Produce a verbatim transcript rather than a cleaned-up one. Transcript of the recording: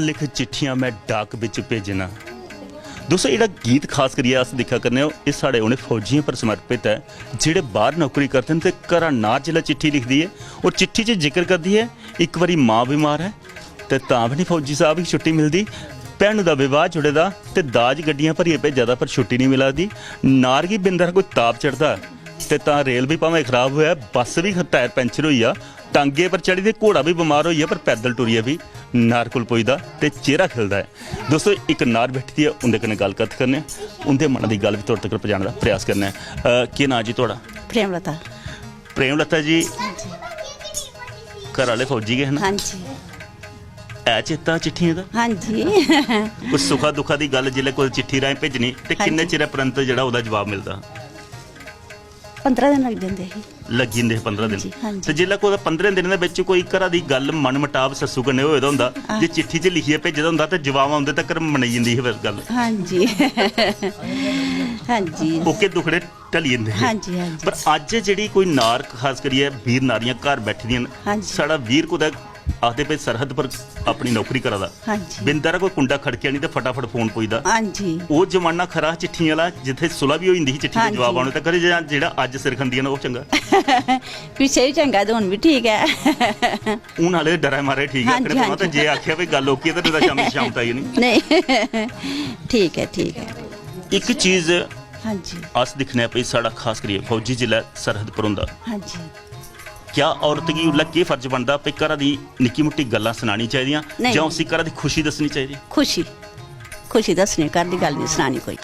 लिख चिट्ठियां मैं डाक बिच भेजना। दोस्तों, एह्ड़ा गीत खास करियै अस दिक्खा करने आं, एह् साढ़े उ'नें फौजियें पर समर्पित ऐ जेह्ड़े बाह्र नौकरी करदे न ते घरा नार जिसलै चिट्ठी लिखदी ऐ, और चिट्ठी च जिक्र करदी ऐ, इक बारी मां बमार ऐ ते तां बी निं फौजी साह्ब गी छुट्टी मिलदी, भैनू दा विवाह जुड़े दा ते दाज गड्डियां भरियै भेजा दा, पर छुट्टी निं मिला दी। नार गी बिंद हारा कोई ताप चढ़दा ते तां रेल बी भामें खराब होऐ, बस बी टायर पैंचर होई जा, टांगे पर चढ़ी ते घोड़ा बी बमार होई जा, पर पैदल टुरियै बी नार कोल पुजदा ते चेहरा खिलदा ऐ। दोस्तो, इक नार बैठी दी ऐ, उं'दे कन्नै गल्ल कत्थ करने आं, उं'दे मनै दी गल्ल बी तुआढ़े तगर पजाने दा प्रयास करने आं। अ, केह् नांऽ जी तुआढ़ा? प्रेमलता। प्रेमलता जी, घरै आह्ले फौजी गै हे ना? हां जी। ऐ चेता चिट्ठियें दा? हां जी। कोई सुखा दुखा दी गल्ल जिसलै कुतै चिट्ठी राहें भेजनी ते हां किन्ने जी। चिरै परैंत जेह्ड़ा ओह्दा जवाब मिलदा? पंदरां दिन लग्गी जंदे हे। लग्गी जंदे हे पंदरां दिन। हां जी, हां जी। ते जिसलै कुतै पंदरें दिनें दे बिच कोई घरा दी गल्ल, मन मटाव सस्सू कन्नै होए दा होंदा, हां। जे चिट्ठी च लिखियै भेजे दा होंदा ते जवाब औंदे तकर मनई जंदी ही फिर गल्ल। हां जी। हां जी। ओके दुखड़े टली जंदे हे। हां जी, हां जी। पर अज्ज जेह्ड़ी कोई नार, खास करियै वीर नारियां घर बैठी दियां न, हां जी। साढ़ा वीर कुतै आखदे भई सरहद पर अपनी नौकरी करा दा, हां जी। बिंद हारा कोई कुंडा खड़केआ निं ते फटाफट फोन पुजदा। हां जी। ओह् जमाना खरा हा चिट्ठियें आह्ला, जित्थै सुलह बी होई जंदी ही चिट्ठी दे हां जवाब जी। औने तक्कर, जां जेह्ड़ा अज्ज सिरखंदियां न ओह् चंगा? पिच्छे बी चंगा ते हून बी ठीक ऐ। हून आह्ले डरै मारे ठीक ऐ, हां आखने जी, पौना हां ते जी। जे आखेआ भई गल्ल ओके ते नेईं तां शामीं शाम ताई निं। नेईं। ठीक ऐ, ठीक ऐ। इक चीज हां जी। अस दिक्खने आं भई साढ़ा खास करियै फौजी जिसलै सरहद पर होंदा, हां जी। क्या औरत गी उसलै केह् फर्ज बनदा भई घरा दी निक्की मुट्टी गल्लां सनानी चाहिदियां नेईं। जां उसी घरा दी खुशी दस्सनी चाहिदी? खुशी, खुशी दस्सनी, घर दी गल्ल निं सनानी कोई।